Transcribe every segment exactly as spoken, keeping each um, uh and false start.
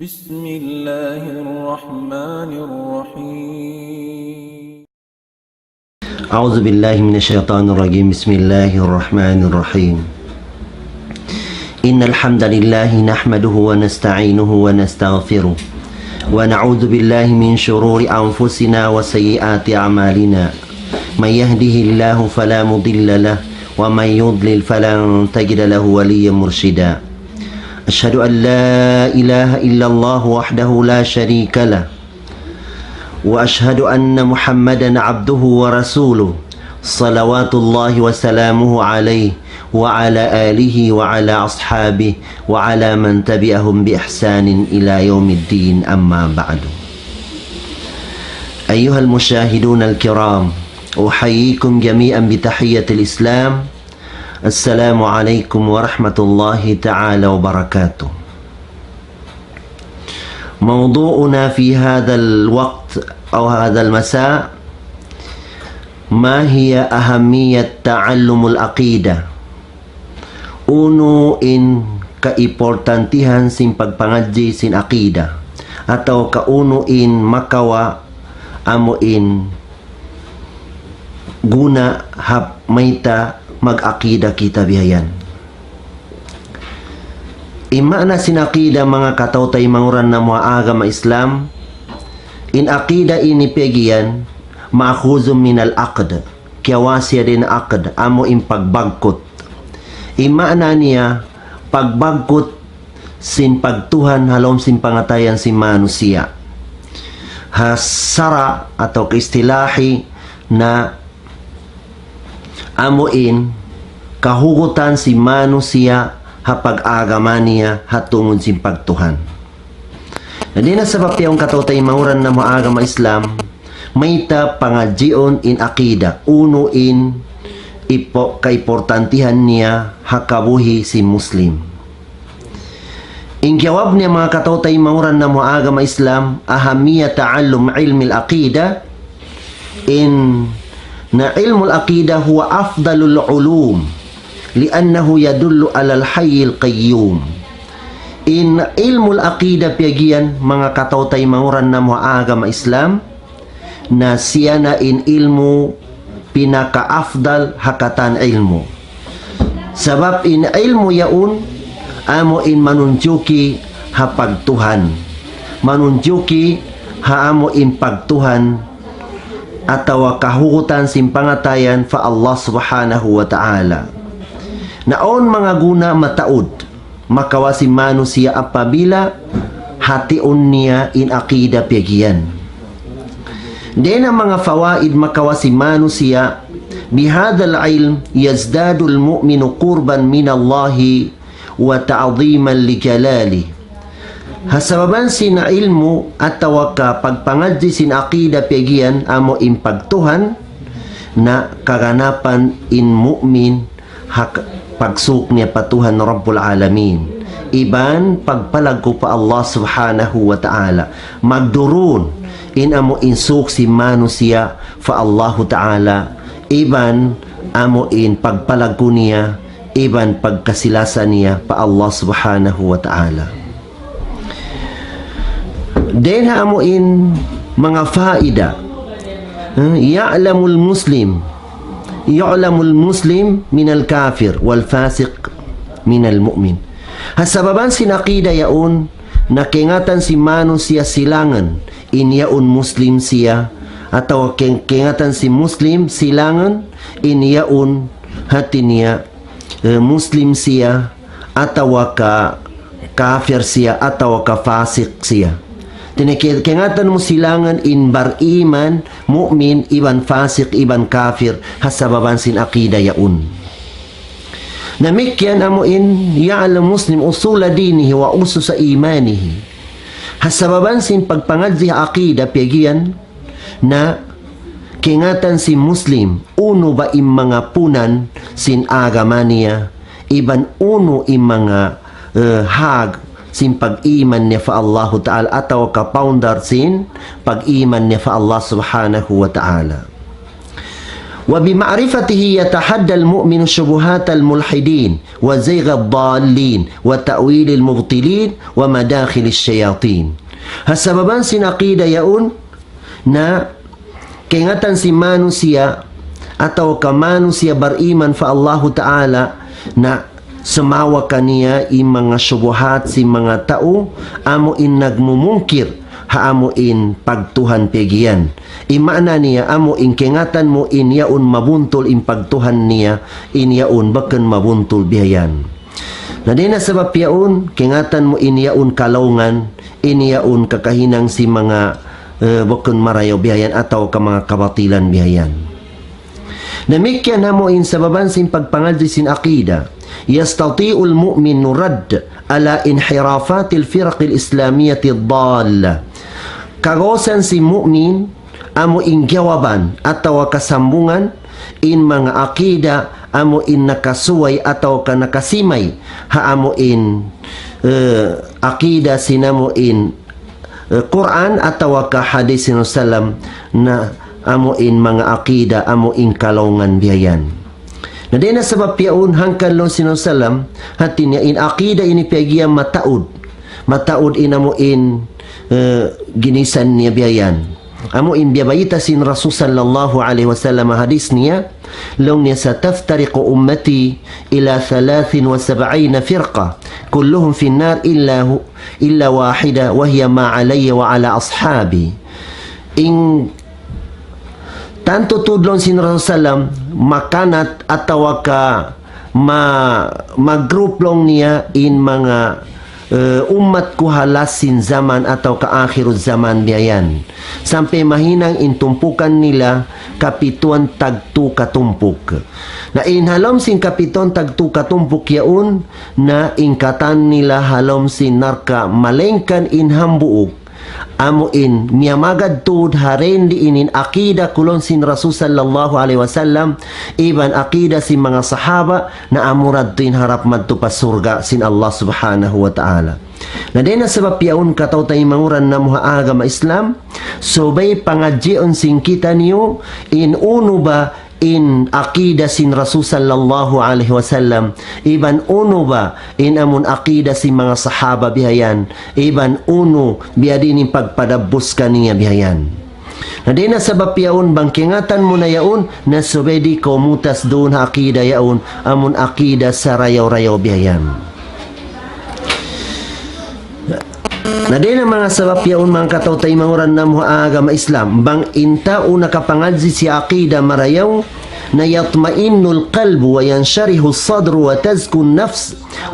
بسم الله الرحمن الرحيم. أعوذ بالله من الشيطان الرجيم. بسم الله الرحمن الرحيم. إن الحمد لله نحمده ونستعينه ونستغفره، ونعوذ بالله من شرور أنفسنا وسيئات أعمالنا. من يهده الله فلا مضل له، ومن يضلل فلن تجد له وليا مرشدا. أشهد أن لا إله إلا الله وحده لا شريك له، وأشهد أن محمدا عبده ورسوله، صلوات الله وسلامه عليه وعلى آله وعلى أصحابه وعلى من تبعهم بإحسان إلى يوم الدين، أما بعد. أيها المشاهدون الكرام، أحييكم جميعا بتحية الإسلام. السلام عليكم ورحمة الله تعالى وبركاته. موضوعنا في هذا الوقت أو هذا المساء: ما هي أهمية تعلم العقيدة؟ Unu in kaimportantihan sin pagpangadji' sin aqida, atawa ka unu in makawa' amu in guna ha mayta' mag-aqida kita bihayan. In maana sin aqida, manga kataw-taymanghuran namu' ha agama Islam, in aqida ini piyagiyan, مأخوذ من العقد. Kiyawasi dayn ha aqd, amu in pagbagkut. In maana niya, pagbagkut sin pagtuhan ha lawm sin pangatayan sin manusiya'. Ha sara' atawa kaistilahi na amu in kahugutan sin manusiya' ha pag-agama niya ha tungud sin pagtuhan. Na dayn ha sabab yaun, kataw-taymanghuran namu' ha agama Islam, mayta' pangadjiun in aqida, unu in ipo-, kaimportantihan niya ha kabuhi' sin Muslim. In jawab niya, manga kataw-taymanghuran namu' ha agama Islam, أهمية تعلم علم العقيدة, in na ilmul aqida هو أفضل العلوم، لأنه يدل على الحي القيوم. In ilmul aqida piyagiyan, manga kataw-taymanghuran namu' ha agama Islam, na siya na in ilmu' pinaka-afdal ha katan ilmu'. Sabab in ilmu' yaun amu in manunjuki ha pagtuhan. Manunjuki ha amu in pagtuhan atawa kahugutan sin pangatayan pa Allah Subhanahu wa Ta'ala. Na awn manga guna mataud makawa' sin manusiya' apabila hatiun niya in aqida piyagiyan. Dayn ha manga fawaid makawa' sin manusiya', بهذا العلم يزداد المؤمن قربا من الله وتعظيما لجلاله. Ha sababan sin ilmu' atawa ka pagpangadji' sin aqida piyagiyan amu in pagtuhan, na kaganapan in mu'min ha k-, pagsuuk niya pa Tuhan Rabbul Alamin, iban pagpalaggu' pa Allah Subhanahu wa Ta'ala. Magdurun in amu in suuk sin manusiya' pa Allahu Ta'ala, iban amu in pagpalaggu' niya, iban pagkasi-lasa niya pa Allah Subhanahu wa Ta'ala. Dayn ha amu in manga faida, eh, يعلم المسلم، يعلم المسلم من الكافر والفاسق من المؤمن. Ha sababan sin aqida yaun, na kaingatan sin manusiya' silangan in yaun Muslim siya, atawa kaing-, kaingatan sin Muslim silangan in yaun hati niya, eh, Muslim siya, atawa ka kafir siya, atawa ka fasik siya. Hati niya kaingatan mu silangan in bariman, mu'min, iban fasik, iban kafir, ha sababan sin aqida yaun. Damikkiyan amu in يعلم المسلم أصول دينه وأسس إيمانه. Ha sababan sin pagpangadji' ha aqida piyagiyan, na kaingatan sin Muslim unu ba in manga punan sin agama niya, iban unu in manga, eh, hag sin pag-iman niya pa Allahu Ta'ala, atawa ka founder sin pag-iman niya pa Allah Subhanahu wa Ta'ala. وبمعرفته يتحدى المؤمن شبهات الملحدين وزيغ الضالين وتأويل المبطلين ومداخل الشياطين. Ha sababan sin aqida yaun, na kaingatan sin manusiya' atawa ka manusiya' bariman pa Allahu Ta'ala, na sumawa kaniya in manga subuhat sin manga tau amu in nagmumungkir ha amu in pagtuhan piyagiyan. In maana niya amu in kaingatan mu in yaun mabuntul in pagtuhan niya, in yaun bukun mabuntul biya' yan. Na dayn ha sabab yaun, kaingatan mu in yaun kalaungan, in yaun kakahinang sin manga, eh, bukun marayaw biya' yan atawa ka manga kabatilan biya' yan. Damikkiyan amu in sababan sin pagpangadji' sin aqida. يستطيع المؤمن الرد على انحرافات الفرق الإسلامية الضالة. Kagausan sin mu'min, amu in jawaban atawa kasambungan, in manga aqida, amu in nakasuway atawa ka nakasimay, ha amu in, eh, aqida sin amu in, eh, Qur'an atawa ka hadith sin Rasulullah, na amu in manga aqida, amu in kalaungan biya' yan. Na dayn ha sabab yaun hangkan laung sin Rasulullah, hati niya in aqida ini piyagiyan mataud. Mataud in amu in, eh, ginisan niya biya' yan. Amu in biyabayta' sin Rasul sallallahu alayhi wasallam hadith niya, laung niya, ستفترق أمتي إلى ثلاث وسبعين فرقة كلهم في النار إلا هو-، إلا واحدة وهي ما علي وعلى أصحابي. In tantu tuud laung sin Rasul sallam, makanat atawa ka ma-, mag-group laung niya in manga, eh, ummat ku ha last sin zaman atawa ka akhiruz zaman biya' yan. Sampay mahinang in tumpukan nila kapituan tagtu katumpuk. Na in ha lawm sin kapituan tagtu katumpuk yaun, na in katan nila ha lawm sin narka' malayngkan in hambuuk. Amu in miyamagad tuud ha dayn di in aqida kulun sin Rasul sallallahu alayhi wasallam, iban aqida sin manga sahaba, na amu ra tuud in harap madtu pa surga' sin Allah subhanahu wa ta'ala. Na dayn ha sabab yaun kataw-taymanghuran namu' ha agama Islam, subay pangadjiun sin kitaniyu in unu ba in aqida sin Rasul sallallahu alayhi wasallam, iban unu ba in amun aqida sin manga sahaba biya' yan, iban unu biyadiin in pagpadabbus kaniya biya' yan. Na dayn ha sabab yaun bang kaingatan mu na yaun, na subay di' kaw mutas duun ha aqida yaun, amun aqida sarayaw-rayaw biya' yan. Na dayn ha manga sabab yaun manga kataw-taymanghuran namu' ha agama Islam, bang in tau nakapangadji' sin aqida marayaw, na يطمئن القلب وينشرح الصدر وتزكو النفس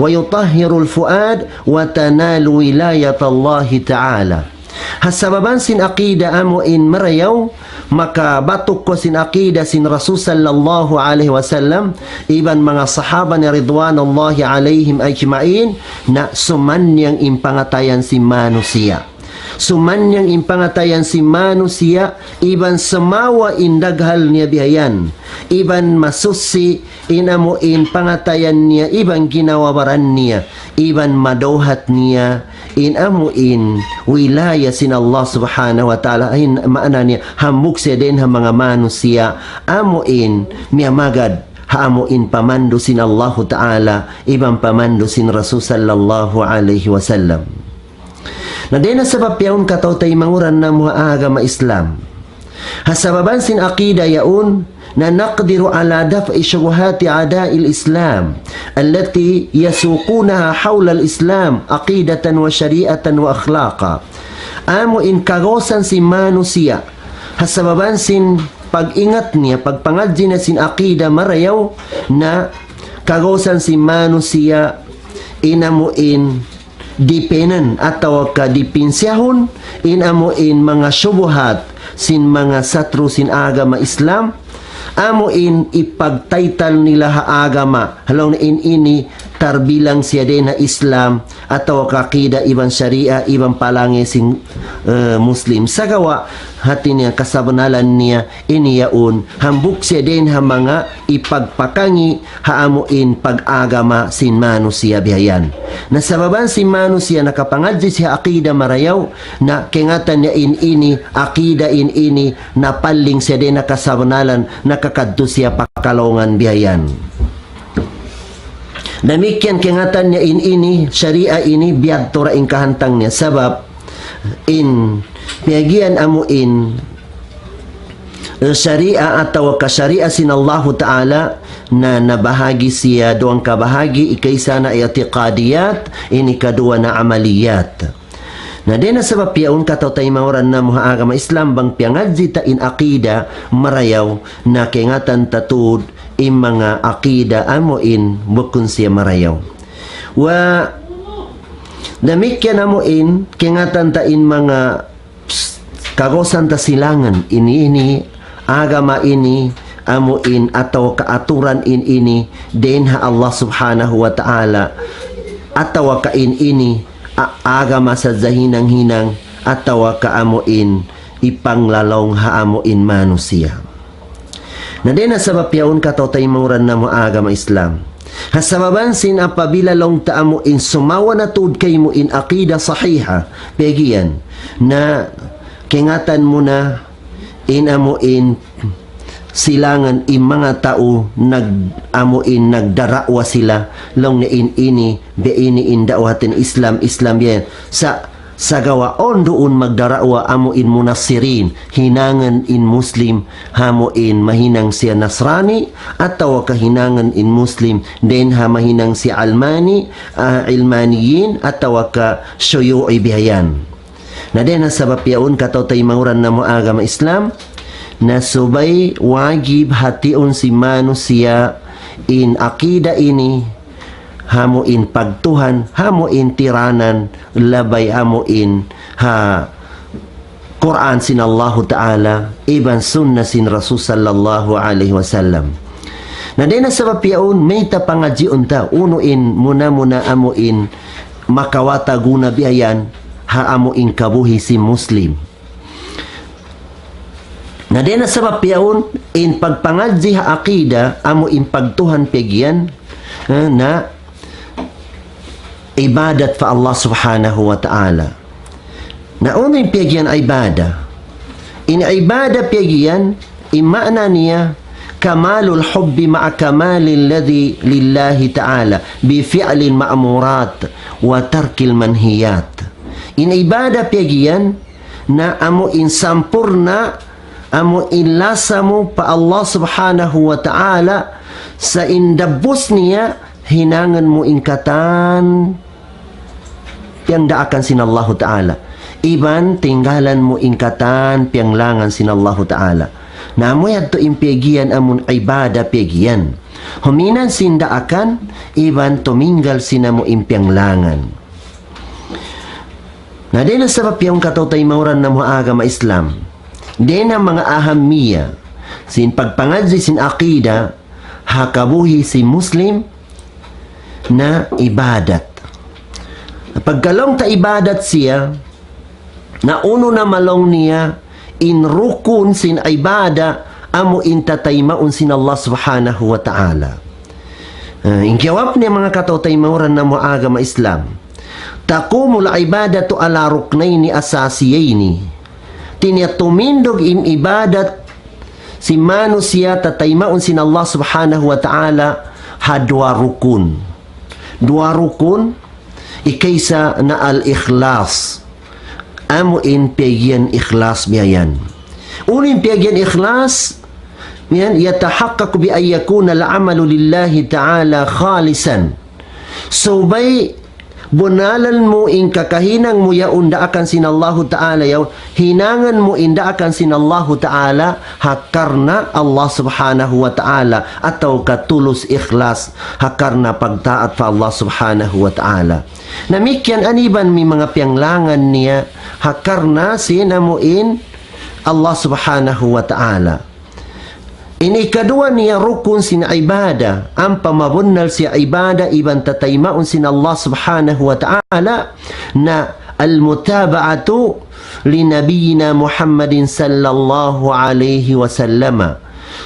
ويطهر الفؤاد وتنال ولاية الله تعالى. Ha sababan sin aqida amu in marayaw, makabatuk kaw sin aqida sin Rasul sallallahu alayhi wasallam, iban manga sahaba niya ridwanullahi alayhim ajma'in, na sumanniyang in pangatayan sin manusiya'. Sumanniyang in pangatayan sin manusiya', iban sumawa in daghal niya biya' yan. Iban masuchi in amu in pangatayan niya, iban ginhawa-baran niya, iban madawhat niya, in amu in wilaya sin Allah subhanahu wa ta'ala, in maana niya hambuuk siya dayn ha manga manusiya', amu in miyamagad ha amu in pamandu' sin Allahu ta'ala, iban pamandu' sin Rasul sallallahu alayhi wasallam. Na dayn ha sabab yaun kataw-taymanghuran namu' ha agama Islam. Ha sababan sin aqida yaun, na نقدر على دفع شبهات أعداء الإسلام التي يسوقونها حول الإسلام عقيدة وشريعة وأخلاقا. Amu in kagausan sin manusiya'. Ha sababan sin pag-ingat niya, pagpangadji' niya sin aqida marayaw, na kagausan sin manusiya', in amu in dipinan atawa ka dipinsiyahun in amu in manga subuhat sin manga satru' sin agama Islam, amu in ipagtaytal nila ha agama, ha laung niya in ini tarbilang siya dayn ha Islam, atawa ka aqida iban sharia, iban palangi sin, eh, Muslim. Sagawa', hati niya kasabnalan niya, ini yaun, hambuuk siya dayn ha manga ipagpakangi' ha amu in pag-agama sin manusiya' bihayan. Na sababan sin manusiya' nakapangadji' siya aqida marayaw, na kaingatan niya in ini, aqida in ini, napaling siya dayn ha kasabnalan, nakakadtu siya pa kalaungan bihayan. Damikkiyan kaingatan niya in ini, sharia ini, biya' tuud in kahantang niya. Sabab, in, piyagiyan amu in, eh, sharia atawa ka sharia sin Allahu Ta'ala na nabahagi siya duwang kabahagi, ikaisa na i'tiqadiyat, in ikaduwa na amaliyat. Na dayn ha sabab yaun kataw-taymanghuran namu' ha agama Islam bang piyangadji ta in aqida marayaw na kaingatan ta tuud in manga aqida amu in bukun siya marayaw. Wa damikkiyan amu in kaingatan ta in manga kagausan ta silangan ini, ini agama ini, amu in atawa ka aturan in ini, dayn ha Allah Subhanahu wa Ta'ala, atawa ka in ini, a-, agama sadja hinang-hinang, atawa ka amu in ipanglalaung ha amu in manusiya'. Na dayn ha sabab yaun kataw-taymanghuran namu' agama Islam. Ha sababan sin apabila laung ta amu in sumawa na tuud kaymu in aqida sahiha, piyagiyan, na kaingatan mu na in amu in silangan in manga tau nag-, amu in nagdara'wa sila, laung niya in ini, biya' ini in da'wa hati niya Islam, Islam yan. Sa-, sagawa' awn duun magdara'wa amu in munassirin, hinangan in Muslim, amu in mahinang siya Nasrani, atawa ka hinangan in Muslim, dayn ha mahinang siya Almani, ah, Ilmaniyin, atawa ka Shuyu'i bihayan. Na dayn ha sabab yaun kataw-taymanghuran namu' agama Islam, na subay wajib hatiun sin manusiya' in aqida ini, amu in pagtuhan, amu in tiranan, labay amu in ha Qur'an sin Allahu Ta'ala, iban sunna sin Rasul sallallahu alayhi wasallam. Na dayn ha sabab yaun, mayta' pangadjiun ta, unu in muna-muna amu in makawata guna bihayan, ha amu in kabuhi' sin Muslim. Na dayn ha sabab yaun, in pagpangadji' ha aqida, amu in pagtuhan piyagiyan, eh, na ibadat pa Allah Subhanahu wa Ta'ala. Na unu in piyagiyan ibada? In ibada piyagiyan, in maana niya, كمال الحب مع كمال الذي لله تعالى بفعل المأمورات وترك المنهيات. In ibada piyagiyan, na amu in sampurna', amu in lasa mu pa Allah Subhanahu wa Ta'ala, sa' in dabbus niya, hinangan mu in katan piyangdaakan sin Allahu Ta'ala. Iban tinggalan mu in katan piyanglangan sin Allahu Ta'ala. Na amu yadtu in piyagiyan amun ibada piyagiyan. Huminang sin daakan, iban tuminggal sin amu in piyanglangan. Na dayn ha sabab yaun kataw-taymanghuran namu' agama Islam. Dayn ha manga ahammiya sin pagpangadji' sin aqida, ha kabuhi' sin Muslim, na ibadat. Pagka laung ta ibadat siya, na unu na laung niya in rukun sin ibada amu in tataymaun sin Allah Subhanahu wa Ta'ala. Ah, in jawab niya manga kataw-taymanghuran namu' agama Islam. تقوم العبادة على ركنين أساسيين. Hati niya tumindug in ibadat sin manusiya' tataymaun sin Allah Subhanahu wa Ta'ala ha duwa rukun. Duwa rukun, ikaisa na al-ikhlas. Amu in piyagiyan ikhlas bihayan. Unu in piyagiyan ikhlas, yan, يتحقق بأن يكون العمل لله تعالى خالصا. Subay bunalan mu in kakahinang mu yaun daakan sin Allahu Ta'ala yaun, hinangan mu in daakan sin Allahu Ta'ala, ha karna' Allah Subhanahu wa Ta'ala, atawa ka tulus ikhlas, ha karna' pagtaat pa Allah Subhanahu wa Ta'ala. Damikkiyan iban in manga piyanglangan niya, ha karna' sin amu in Allah Subhanahu wa Ta'ala. In ikaduwa niya rukun sin ibadah, ampa mabunnal siya ibadah iban tataymaun sin Allah Subhanahu wa Ta'ala, na al-mutaba'atu li Nabiyyina Muhammadin sallallahu alayhi wa sallama.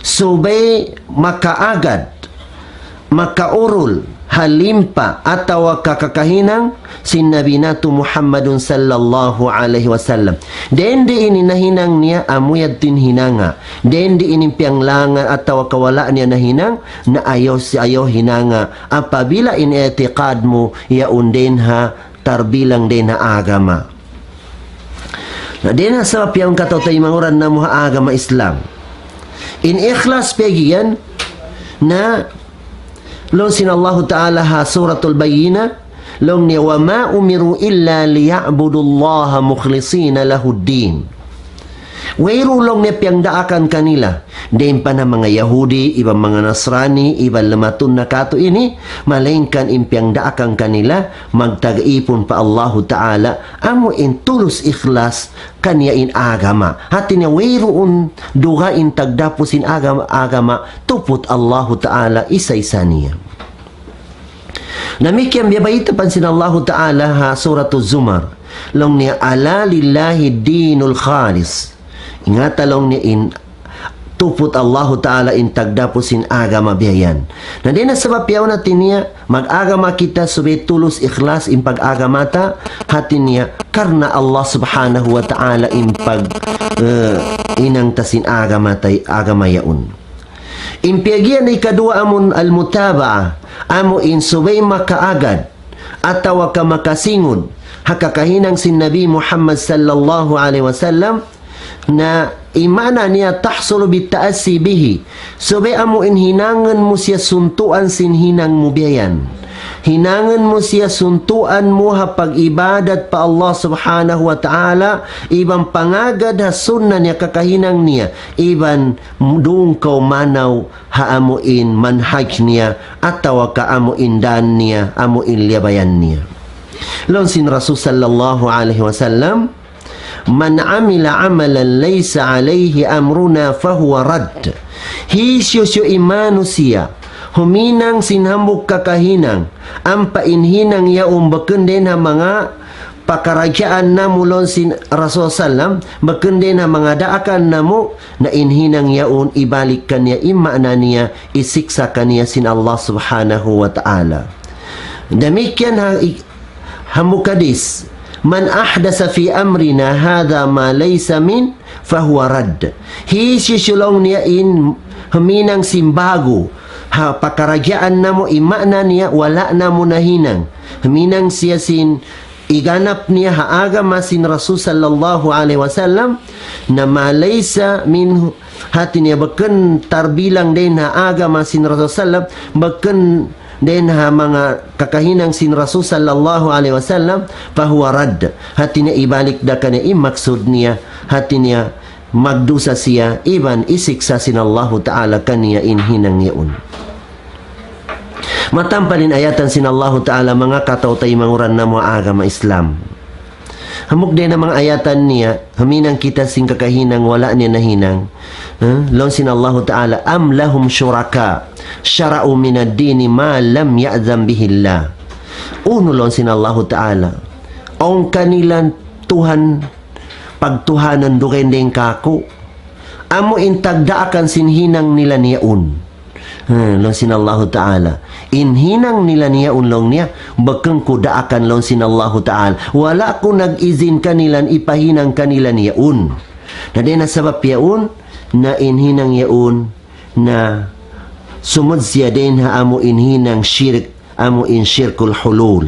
Subay makaagad, makaurul, ha limpa atawa ka kakahinang sin Nabi natu' Muhammadun sallallahu alayhi wa sallam. Dayn di ini nahinang niya amu yadtu in hinanga. Dayn di ini piyanglangan atawa ka wala' niya nahinang, na ayaw, ayaw hinanga. Apabila in i'tiqad mu, yaun dayn ha tarbilang dayn ha agama. Na dayn ha sabab yaun kataw-taymanghuran namu' ha agama Islam. In ikhlas piyag'iyan na laung sin Allahu Ta'ala ha Suratul Bayyinah, laung niya, وما أمروا إلا ليعبدوا الله مخلصين له الدين. Wayruun laung niya piyagdaakan kanila, dayn pa na manga Yahudi, iban manga Nasrani, iban lamatun na katu' ini, malaingkan in piyagdaakan kanila, magtag-ipun pa Allahu Ta'ala, amu in tulus ikhlas kaniya in agama. Hati niya wayruun dugaing tagdapu sin agama, agama tuput Allahu Ta'ala isa-isa niya. Damikkiyan biyabayta' pa sin Allahu Ta'ala ha Suratul Zumar. Laung niya, ألا لله الدين الخالص. Ingata laung niya in tuput Allahu Ta'ala in tagdapu sin agama biya' yan. Na dayn ha sabab yaun hati niya, mag-agama kita subay tulus ikhlas in pag-agama ta, hati niya, karna' Allah Subhanahu wa Ta'ala in pag, eh, hinang ta sin agama ta, agama yaun. In piyag'iyan ikaduwa amun al-mutaba'a, amu in subay makaagad, atawa ka makasingud, ha kakahinang sin Nabi Muhammad sallallahu alayhi wa sallam, na in maana niya تحصل بالتأسي به. Subay amu in hinangun mu siya suntuan sin hinang mu biya' yan. Hinangun mu siya suntuan mu ha pag-ibadat pa Allah Subhanahu wa Ta'ala, iban pangagad ha sunnah niya kakahinang niya, iban duun kaw manaw ha amu in manhaj niya, atawa ka amu in dan niya, amu in liyabayan niya. Laung sin Rasul sallallahu alayhi wa sallam, من عمل عملا ليس عليه أمرنا فهو رد. Hisiyu-siyu in manusiya', huminang sin hambuuk kakahinang, ampa in hinang yaun bukun dayn ha manga pakaradjaan namu' laung sin Rasul sallam, bukun dayn ha manga daakan namu', na in hinang yaun ibalik kaniya in maana niya, isiksa' kaniya sin Allah Subhanahu wa Ta'ala. Damikkiyan ha, i-, hambuuk hadis, من أحدث في أمرنا هذا ما ليس منه فهو رد. Hisiyu-siyu laung niya in huminang sin ba'gu ha pakaradjaan namu', in maana niya wala' namu' nahinang. Huminang siya sin iganap niya ha agama sin Rasul sallallahu alayhi wa sallam, na ما ليس منه, hati niya bukun tarbilang dayn ha agama sin Rasul sallam, bukun dayn ha manga kakahinang sin Rasul sallallahu alayhi wa sallam, فهو رد. Hati niya ibalik da kaniya in maksud niya, hati niya magdusa siya, iban isiksa' sin Allahu Ta'ala kaniya in hinang yaun. Matampal in ayatan sin Allahu Ta'ala, manga kataw-taymanghuran namu' agama Islam. Hambuuk dayn ha manga ayatan niya, huminang kita sin kakahinang wala' niya nahinang. Ha? Laung sin Allahu Ta'ala, أم لهم شركاء شرعوا من الدين ما لم يأذن به الله. Unu laung sin Allahu Ta'ala, awn kanila Tuhan, pagtuhanan dugaing dayn kāku', amu in tagdaakan sin hinang nila yaun. Hmm, laung sin Allahu Ta'ala. In hinang nila yaun laung niya, bukun ku daakan laung sin Allahu Ta'ala. Wala' ku nag-izin kanila ipahinang kanila yaun. Na dayn ha sabab yaun, na in hinang yaun, na sumud siya dayn ha amu in hinang shirk, amu in shirkul hulul.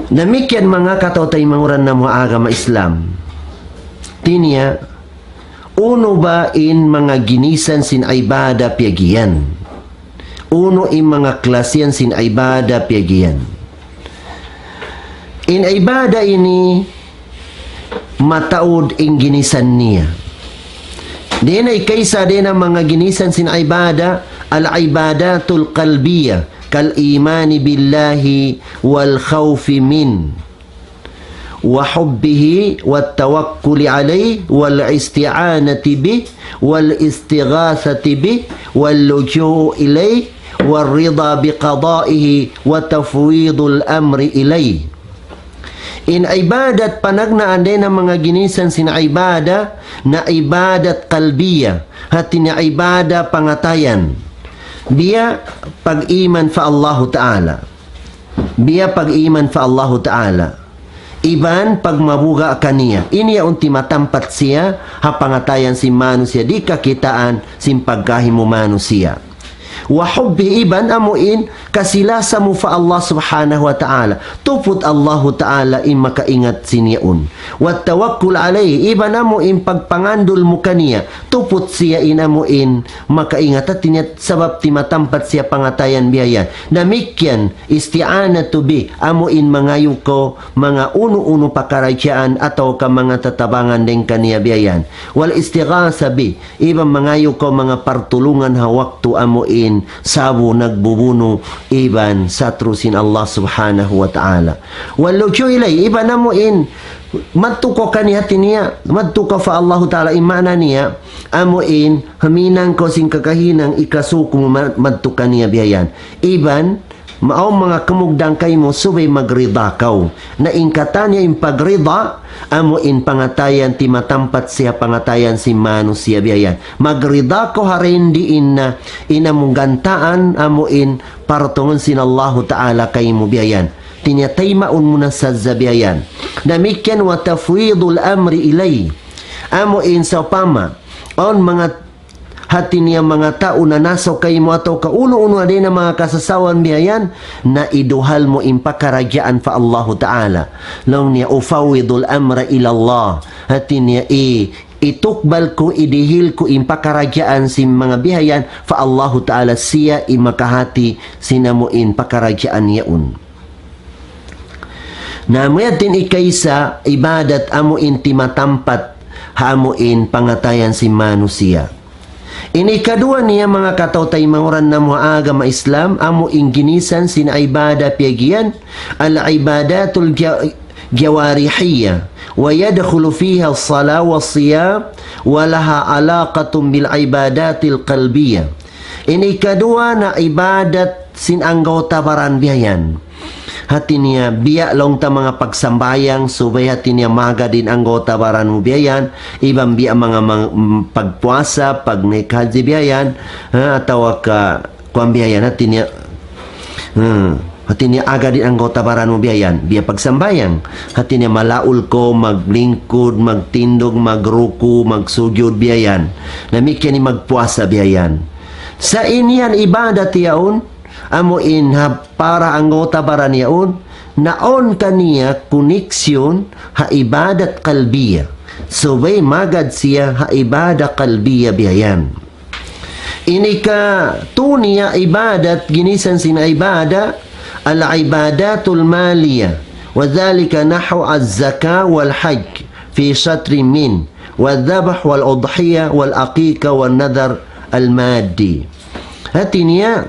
Damikkiyan manga kataw-taymanghuran namu' agama Islam. Hati niya, unu ba in manga ginisan sin ibadah piyag'iyan? Unu in manga klasihan sin ibadah piyag'iyan? In ibadah ini mataud in ginisan niya. Dayn ha ikaisa dayn ha manga ginisan sin ibadah, العبادات القلبية كالإيمان بالله والخوف منه. وحبه والتوكل عليه والاستعانة به والاستغاثة به واللجوء إليه والرضا بقضائه وتفويض الأمر إليه. In ibadat panagnaan dayn ha manga ginisan sin ibadat, na ibadat qalbiyah, hati niya ibadat pangatayan. Biya' pag-iman pa Allahu Ta'ala. Biya' pag-iman pa Allahu Ta'ala. Iban pagmabuga' kaniya. Ini yaun timatampat siya ha pangatayan sin manusiya', di' kakitaan sin pagkahi mu manusiya'. وحبه, iban amu in kasilasa mu pa Allah Subhanahu wa Ta'ala. Tuput Allahu Ta'ala in makaingat sin yaun. والتوكل عليه, iban amu in pagpangandul mu kaniya. Tuput siya in amu in makaingat, hati niya sabab timatampat siya pangatayan biya' yan. Damikkiyan, استعانة به, amu in mangayu' kaw manga unu-unu pakaradjaan atawa ka manga tatabangan dayn kaniya biya' yan. والاستغاثة به, iban mangayu' kaw manga partulungan ha waktu amu in sa'bu nagbubunu' iban satru' sin Allah Subhanahu wa Ta'ala. واللجوء إليه, iban amu in madtu kaw kaniya, hati niya, madtu kaw pa Allahu Ta'ala, in maana niya, amu in, huminang kaw sin kakahinang ikasuku mu ma-, madtu kaniya biya' yan. Iban, awn manga kamugdan kaymu subay magrida kaw. Na in katan niya in pagrida, amu in pangatayan timatampat siya pangatayan sin manusiya' biya' yan. Magrida kaw ha dindi in, in amu gantaan, amu in partungun sin Allahu Ta'ala kaymu biya' yan. Hati niya taymaun mu na sadja biya' yan. Damikkiyan وتفويض الأمر إليه. Amu in sawpama, awn manga hati niya manga tau nanasaw kaymu atawa ka unu-unu dayn ha manga kasasawan biya' yan, na iduhal mu in pakaradjaan pa Allahu Ta'ala. Laung niya, أفوض الأمر إلى الله. Hati niya i-, itukbal ku, idihil ku in pakaradjaan sin manga biya' yan pa Allahu Ta'ala, siya in makahati sin amu in pakaradjaan yaun. Na amu yan in ikaisa ibadat amu in timatampat ha amu in pangatayan sin manusiya'. In ikaduwa niya manga kataw-taymanghuran namu' ha agama Islam, amu in ginisan sin ibadat piyag'iyan, العبادات الج-، الجوارحية، ويدخل فيها الصلاة والصيام، ولها علاقة بالعبادات القلبية. In ikaduwa na ibadat sin anggawta' baran biya' yan. Hati niya, biya' laung ta manga pagsambahayang, subay hati niya magad in anggawta' baran mu biya' yan, iban biya' manga, mang-, pagpuasa, pagnaik haji biya' yan, ha, atawa ka, kuwan biya' yan, hati niya, hmm, hati niya agad in anggawta' baran mu biya' yan, biya' pagsambahayang, hati niya malaul kaw, maglingkud, magtindug, magruku', magsujud biya' yan. Damikkiyan in magpuasa biya' yan. Sa' in yan ibadat yaun, amu in ha para anggawta' baran yaun, na awn kaniya koneksyon ha ibadat qalbiyah. Subay magad siya ha ibadat qalbiyah biya' yan. In ikatu niya ibadat, ginisan sin ibadat, العبادات المالية، وذلك نحو الزكاة والحج في شطر من، والذبح والأضحية والعقيقة والنذر المادي. Hati niya,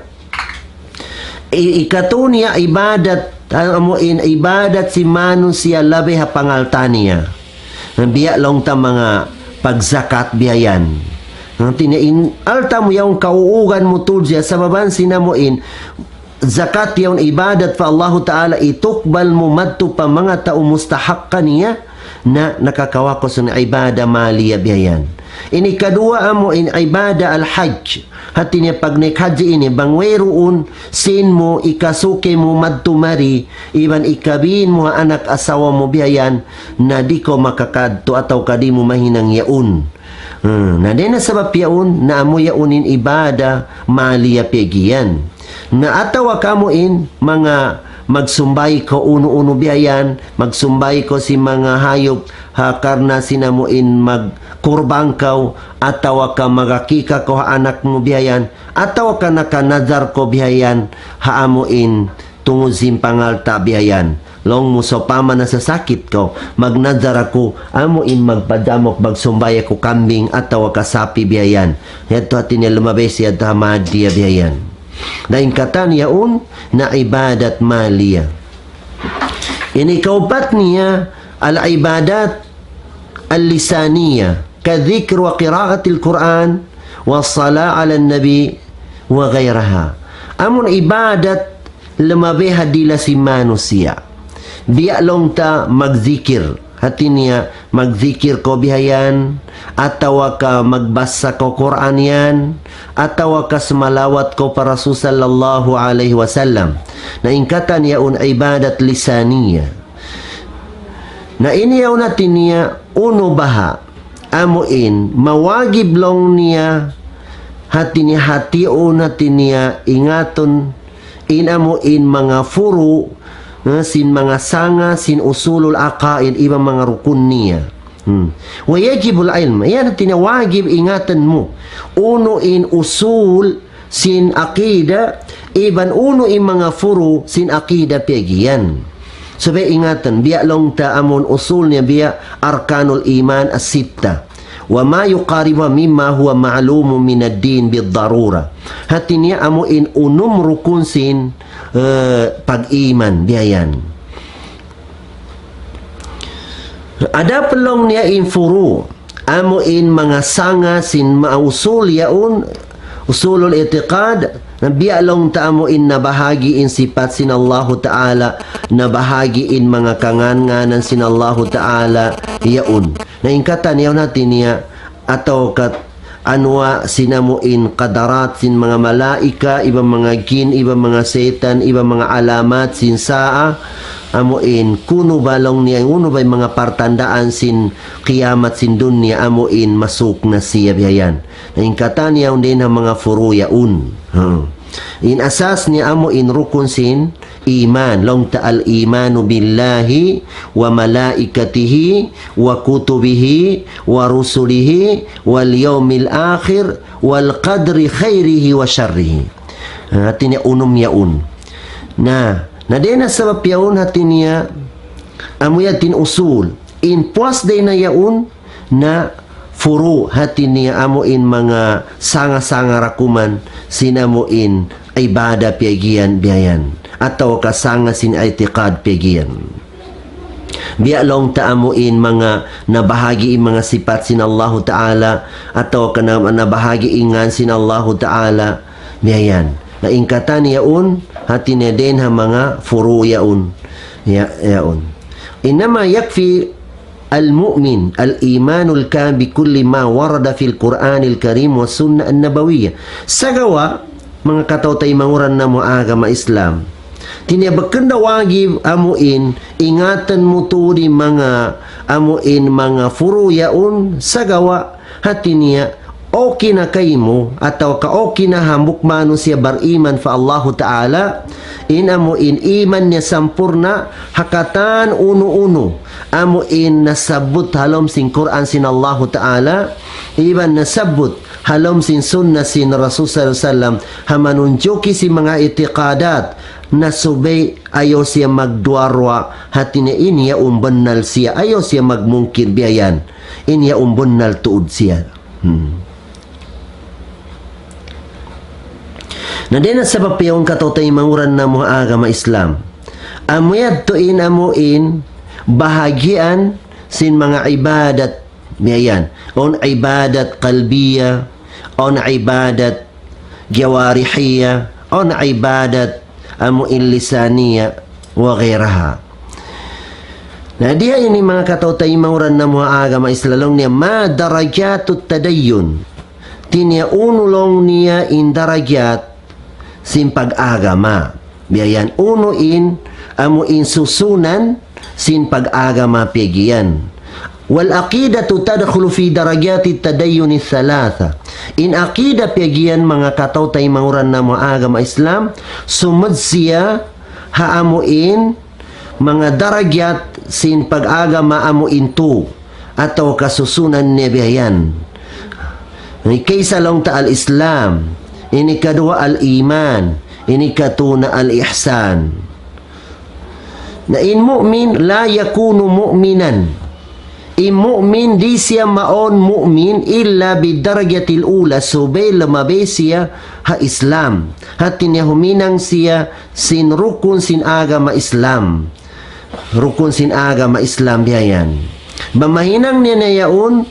i-, ikatu niya ibadat, amu in ibadat sin manusiya' labi ha pangalta' niya. Biya' laung ta manga pagzakat biya' yan. Hati niya in alta' mu yaun kauugan mu tuud siya, sababan sin amu in zakat yaun ibadat pa Allahu Ta'ala, itukbal mu madtu pa manga tau mustahak kaniya, na nakakawa' kaw sin ibadat maliya biya' yan. In ikaduwa amu in ibadat al-hajj. Hati niya pagnaik haji ini, bang wayruun sin mu, ikasuki mu madtu mari, iban ikabin mu ha anak asawa mu biya' yan, na di' kaw makakadtu atawa ka di' mu mahinang yaun. Hmm, na dayn ha sabab yaun, na amu yaun in ibadat maliya piyag'iyan. Na atawa ka amu in manga magsumbay kaw unu-unu biya' yan, magsumbay kaw sin manga hayup, ha karna' sin amu in magkurban kaw, atawa ka magakika kaw ha anak mu biya' yan, atawa ka nakanadar kaw biya' yan, ha amu in tungud sin pangalta' biya' yan. Laung mu sawpama nasasakit kaw, magnadar aku, amu in magpadamuk, magsumbay aku kambing atawa ka sapi' biya' yan. Yadtu hati niya lumabay siya ha madiya biya' yan. Na in katan yaun na ibadat maliya. In ikaupat niya, العبادات اللسانية كالذكر وقراءة القرآن والصلاة على النبي وغيرها. Amun ibadat lamabay ha dila sin manusiya'. Biya' laung ta magzikir. Hati niya, magzikir kaw bihayan, atawa ka magbasa kaw Qur'an yan, atawa ka sumalawat kaw pa Rasul sallallahu alayhi wasallam. Na in katan yaun ibadat lisaniya. Na in yaun hati niya unu baha', amu in mawajib laung niya, hati niya hatiun, hati niya ingatun, in amu in manga furu', eh, sin manga sanga, sin usulul aqaid, iban manga rukun niya. Hmm. ويجب العلم. Yan hati niya wajib ingatan mu. Unu in usul sin aqida, iban unu in manga furu' sin aqida piyag'iyan. Subay ingatan, biya' laung ta amun usul niya biya' أركان الإيمان الستة وما يقاربها مما هو معلوم من الدين بالضرورة. Hati niya amu in unum rukun sin, eh, pag-iman, biya' yan. Adapun laung niya in furu', amu in manga sanga sin manga usul yaun, usulul i'tiqad, na biya' laung ta amu in nabahagi' in sipat sin Allahu Ta'ala, nabahagi' in manga kangan-nganan sin Allahu Ta'ala yaun. Na in katan yaun hati niya, atawa kat anwa' sin amu in qadarat sin manga malaikat, iban manga jin, iban manga setan, iban manga alamat sin saa, amu in kunu' ba laung niya, unu ba in manga partandaan sin kiyamat sin dunya, amu in masuk na siya bihayan. Na in katan yaun dayn ha manga furu' yaun. Ha. In asas niya amu in rukun sin iman. Laung ta الإيمان بالله وملائكته وكتبه ورسله واليوم الآخر والقدر خيره وشره. Hati niya unum yaun. Na, na dayn ha sabab yaun hati niya amu yan in usul. In puas dayn ha yaun, na furu' hati niya amu in manga sanga-sanga rakuman sin amu in ibadat piyag'iyan bihayan, atawa ka sanga sin i'tiqad piyag'iyan. Biya' laung ta amu in manga nabahagi' in manga sipat sin Allahu Ta'ala, atawa ka na-, nabahagi' in ngan sin Allahu Ta'ala, bihayan. Na in katan yaun, hati niya dayn ha manga furu' yaun. Ya, yaun. إنما يكفي المؤمن الإيمان الكامل بكل ما ورد في القرآن الكريم والسنة النبوية. Sagawa', manga kataw-taymanghuran namu' agama Islam, hati niya bukun da wajib amu in ingatan mu tuud in manga, amu in manga furu' yaun, sagawa' hati niya okay na kaymu, atawa ka okay na hambuuk manusiya' bariman pa Allahu Ta'ala, in amu in iman niya sampurna', ha katan unu-unu amu in nasabbut ha lawm sin Qur'an sin Allahu Ta'ala, iban nasabbut ha lawm sin sunna sin Rasul sallallahu alayhi wasallam, ha manunjuki sin manga i'tiqadat, na subay ayaw siya magduwa-ruwa, hati niya in yaun bunnal siya, ayaw siya magmungkir bihayan. In yaun bunnal tuud siya. Hmm. Na dayn ha sabab yaun kataw-taymanghuran namu' agama Islam, amu yadtu in amu in bahagian sin manga ibadat bihayan. Awn ibadat qalbiya, awn ibadat jawarihiya, awn ibadat amu in lisaniya, wa ghayraha. Na diya ini manga kataw-taymanghuran namu' agama Islam, laung niya ما درجات التدين. Hati niya unu laung niya in darajat sin pag-agama. Bihayan unu in, amu in susunan sin pag-agama piyag'iyan. والعقيدة تدخل في درجات التدين الثلاثة. In aqida piyag'iyan manga kataw-taymanghuran namu' agama Islam, sumud siya ha amu in manga darajat sin pag-agama amu in tu, atawa ka susunan niya bihayan. Ini kaisa laung ta al-Islam, ini kaduwa al-iman, ini katuna al-ihsan. Na in mu'min لا يكون مؤمنا. In mu'min di' siya mawn mu'min إلا بالدرجة الأولى, subay lamabay siya ha Islam. Hati niya huminang siya sin rukun sin agama Islam. rukun sin agama Islam biya' yan. Bang mahinang niya na yaun,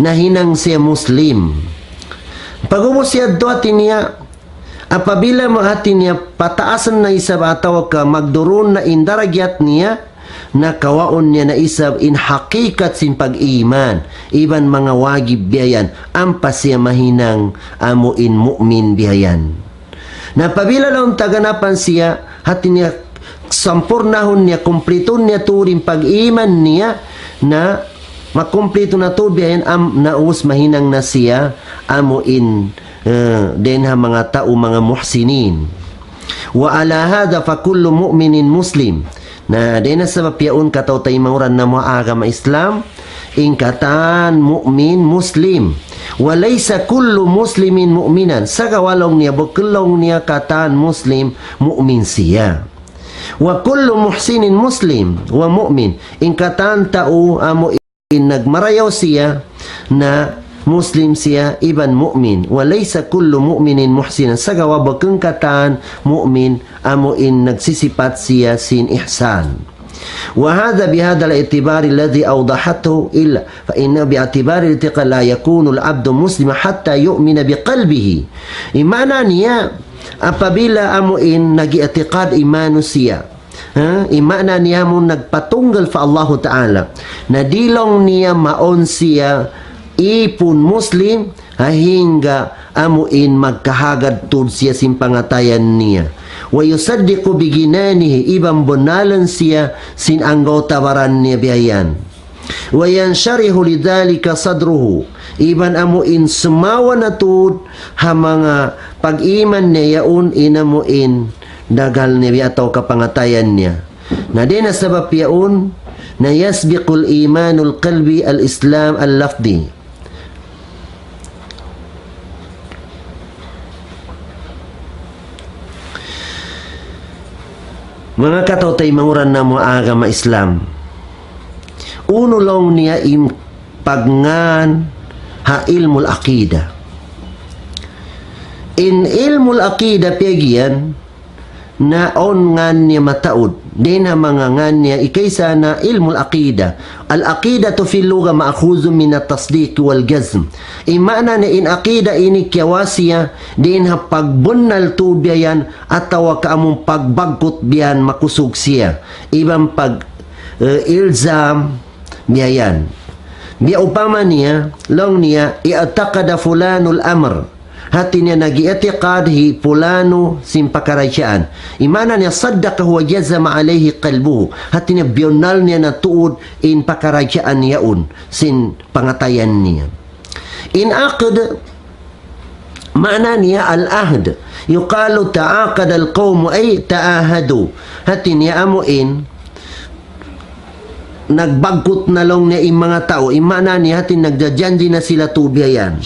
nahinang siya Muslim. Pag'ubus yadtu hati niya, apabila hati niya pataasan na isab atawa ka magdurun na in darajat niya, na kawaun niya na isab in hakikat sin pag-iman, iban manga wajib biya' yan, ampa siya mahinang amu in mu'min biya' yan. Na apabila laung ta ganapan siya, hati niya sampurnahun niya, kumplitun niya tuud in pag-iman niya, na makumplitu na tuud biya' yan, am, na ubus mahinang na siya, amu in, eh, dayn ha manga tau, manga muhsinin. وعلى هذا فكل مؤمن مسلم. Na, dayn ha sabab yaun kataw-taymanghuran namu' ha agama Islam, in katan mu'min Muslim. وليس كل مسلم مؤمنا. Sagawa' laung niya, bukun laung niya katan Muslim, mu'min siya. وكل محسن مسلم ومؤمن. In katan tau amu in nagmarayaw siya, na Muslim siya, iban mu'min. وليس كل مؤمن محسنا. Sagawa' bukun katan mu'min, amu in nagsisipat siya sin ihsan. وهذا بهذا الاعتبار الذي أوضحته إلا فإن باعتبار الاعتقاد لا يكون العبد مسلما حتى يؤمن بقلبه. In maana niya, apabila amu in nag-i'tiqad in manusiya', ha? In maana niya amu nagpatunggal pa Allahu Ta'ala. Na di' laung niya mawn siya ipun Muslim, hangga amu in magkahagad tuud siya sin pangatayan niya. ويصدق بجنانه, iban bunnalan siya sin anggawta' baran niya biya' yan. وينشرح لذلك صدره, iban amu in sumawa na tuud ha manga pag-iman niya yaun in amu in daghal niya biya' atawa ka pangatayan niya. Na dayn ha sabab yaun, na يسبق الإيمان القلبي الإسلام اللفظي. Manga kataw-taymanghuran namu' ha agama Islam. Unu laung niya in pagngan ha ilmul aqida. In ilmul aqida piyag'iyan, na awn ngan niya mataud. Dayn ha manga ngan niya, ikaisa na ilmul aqida. العقيدة في اللغة مأخوذة من التصديق والجزم. In maana niya in aqida ini kiyawa' siya dayn ha pagbunnal tuud biya' yan atawa ka amun pagbagkut biya' yan makusug siya. Iban pag, eh, ilzam biya' yan. Biya' upama niya, laung niya, اعتقد فلان الأمر. Hati niya nag-i'tiqad hi pulanu sin pakaradjaan. In maana niya صدقه وجزم عليه قلبه. Hati niya biyunnal niya na tuud in pakaradjaan yaun sin pangatayan niya. In aqd, maana niya العهد. يقال تعاقد القوم أي تعاهدوا. Hati niya amu in nagbagkut na laung niya in manga tau. In maana niya hati nagjajanji na sila tuud biya' yan.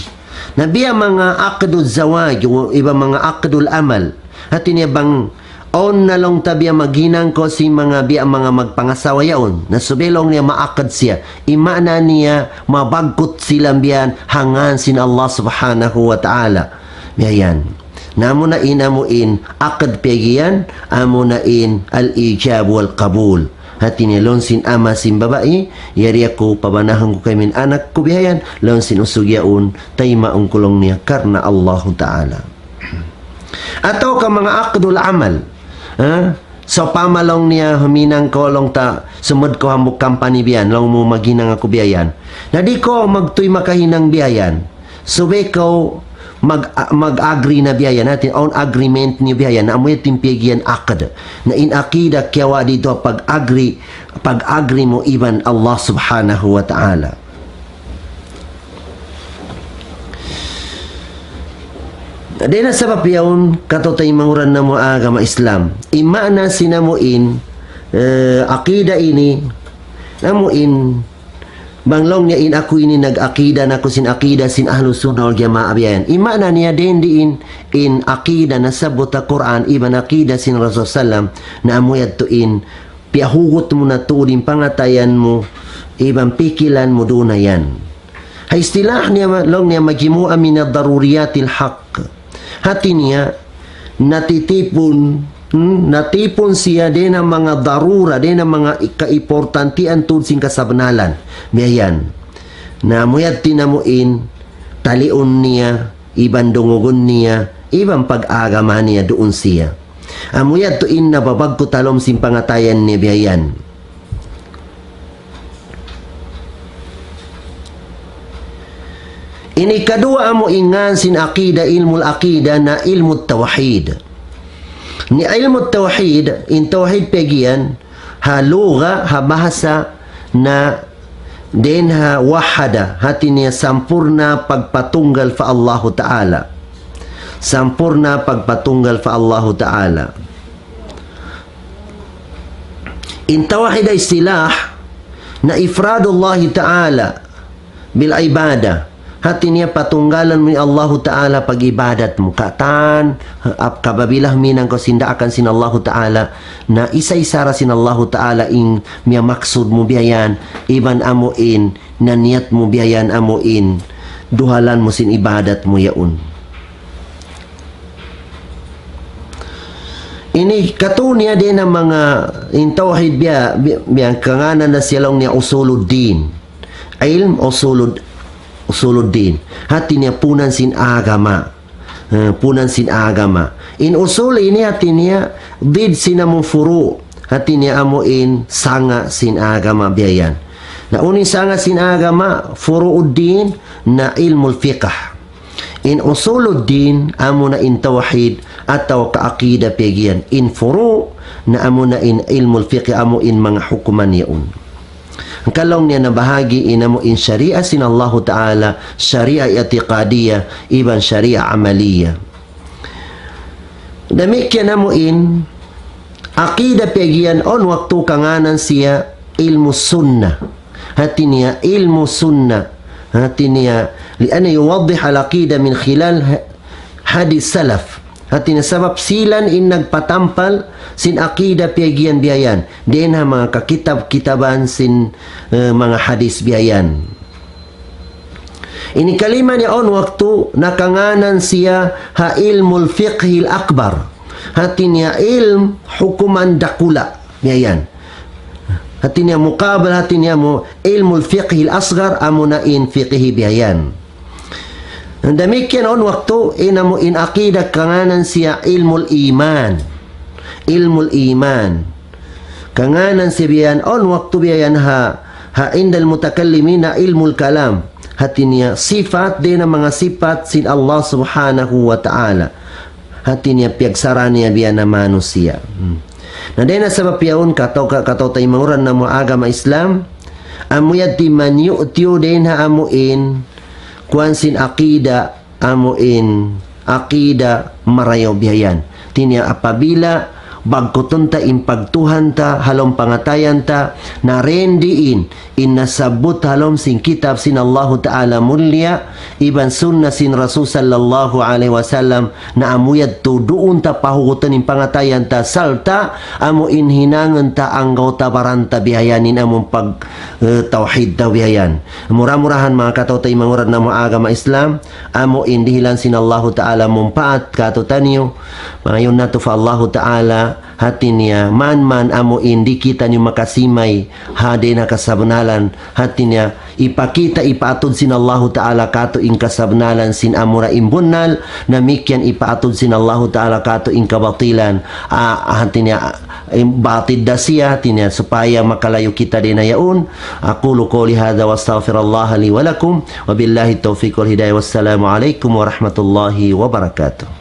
Na biya' manga aqdul zawaj, iban manga aqdul amal. Hati niya bang awn na laung ta biya' maghinang kaw sin manga biya' manga magpangasawa yaun. Na subay laung niya maaqd siya. In maana niya mabagkut sila biya' yan ha ngan sin Allah Subhanahu wa Ta'ala. Biya' yan. Na amuna in amu in aqd piyag'iyan, amuna in al-ijab wal-qabul. Hati niya laung sin ama' sin babai, yari aku pabanahan ku kaymu in anak ku biya' yan, laung sin usug yaun, taymaun ku laung niya karna' Allahu Ta'ala. Atawa ka manga aqdul amal. Ha? Sawpama laung niya huminang kaw laung ta, sumud kaw hambuuk company biya' yan, laung mu maghinang aku biya' yan. Na di' kaw magtuy makahinang biya' yan. Subay kaw mag-, mag-agree na biya' yan. Hati awn agreement niyu biya' yan. Na amu yan in piyag'iyan aqd. Na in aqida kiyawa' didtu pag-agree, pag-agree mu iban Allah Subhanahu wa Ta'ala. Dayn ha sabab yaun kataw-taymanghuran namu' ha agama Islam. In maana sin amu in, eh, aqida ini, amu in bang laung niya in aku ini nag-aqida na aku sin aqida sin Ahlus Sunnah wal Jamaah biya' yan. In maana niya dayn di in, in aqida nasabbut ha Qur'an, iban aqida sin Rasul sallam, na amu yadtu in piyahugut mu na tuud in pangatayan mu, iban pikilan mu duun na yan. Ha istilah niya ma-, laung niya مجموعة من الضروريات الحق. Hati niya, natitipun Hmm, natipun siya dayn ha manga darura, dayn ha manga i-, kaimportantihan tuud sin kasabnalan. Biya' yan. Na amu yadtu in amu in, taliun niya, iban dungugun niya, iban pag-agama niya duun siya. Amu yadtu in nababagkut ha lawm sin pangatayan niya biya' yan. Ini kaduwa amu in ngan sin aqida, ilmul aqida na ilmu tawhid. Ini ilmu tawhid, in tawhid piyag'iyan, ha lugha, ha bahasa na dayn ha wahada, hati niya sampurna' pagpatunggal pa Allahu Ta'ala. Sampurna' pagpatunggal pa Allahu Ta'ala. In tawhid istilah na ifradullah ta'ala bil ibadah. Hati niya patunggalan mu in Allahu Ta'ala pag-ibadat mu. Katan, ap-, apabila huminang kaw sin daakan sin Allahu Ta'ala, na isa-isa ra sin Allahu Ta'ala in miyamaksud mu biya' yan, iban amu in naniyat mu biya' yan amu in duhalan mu sin ibadat mu yaun. Ini katu' niya dayn ha manga in tawhid biya', biya', biya' kangānan na siya laung niya usuluddin. Ilm usulud-, usuluddin. Hati niya punan sin agama. Eh, punan sin agama. In usul ini hati niya did sin amu furu'. Hati niya amu in sanga' sin agama biya' yan. Na unu in sanga' sin agama, furu'uddin, na ilmul fiqh. In usuluddin, amu na in tawhid, atawa ka aqida piyag'iyan. In furu', na amu na in ilmul fiqh, amu in manga hukuman yaun. Hangkan laung niya nabahagi' in amu in sharia sin Allahu Ta'ala, sharia i'tiqadiyah, iban sharia amaliyah. Damikkiyan amu in aqida piyag'iyan awn waktu kangānan siya ilmu sunnah. Hati niya ilmu sunnah. Hati niya, لأن يوضح العقيدة من خلال ه-، هدي السلف. Hati niya sabab sila in nagpatampal sin aqida piyag'iyan biya' yan. Dayn ha manga kakitab-kitaban sin, eh, manga hadis biya' yan. Ini kalima niya awn waktu nakangānan siya ha ilmul fiqhil akbar. Hati niya ilm hukuman dakula'. Biya' yan. Hati niya muqabal, hati niya mu ilmul fiqhil asghar, amu na in fiqhi biya' yan. Damikkiyan awn waktu in amu in aqida kangānan siya ilmul iman. Ilmul iman. Kangānan siya biya' yan, awn waktu biya' yan ha, ha indal mutakallimina ilmul kalam. Hati niya sifat, dayn ha manga sifat sin Allah Subhanahu wa Ta'ala. Hati niya piyagsara' niya biya' yan ha manusiya'. Hmm. Na dayn ha sabab yaun kataw-, ka-, kataw-taymanghuran namu' agama Islam, amu yadtu in manyu' tiyu' dayn ha amu in, kuwan sin aqida, amu in aqida marayaw biya' yan. Hati niya apabila bagkutun ta in pagtuhan ta, ha lawm pangatayan ta, na dayn diin, in nasabbut ha lawm sin kitab sin Allahu Ta'ala mulia, iban sunnah sin Rasul sallallahu alayhi wasallam, na amu yadtu duun ta pahugutan in pangatayan ta, sarta' amu in hinangun ta anggawta' baran ta biya' yan in amu in pag, eh, tawhid ta biya' yan. Mura-murahan manga kataw-taymanghuran namu' agama Islam, amu in dihilan sin Allahu Ta'ala mumpaat kātu'niyu. Mangayun natu' pa Allahu Ta'ala, hati niya, man-man amu in di' kitaniyu makasimay, ha dayn ha kasabnalan, hati niya, ipakita', ipaatud sin Allahu Ta'ala kātu' in kasabnalan sin amura in bunnal, damikkiyan ipaatud sin Allahu Ta'ala kātu' in kabatilan, ah, hati niya, in batil da siya, hati niya, supaya makalayu' kita dayn ha yaun. أقول قولي هذا وأستغفر الله لي ولكم، وبالله التوفيق والهداية، والسلام عليكم ورحمة الله وبركاته.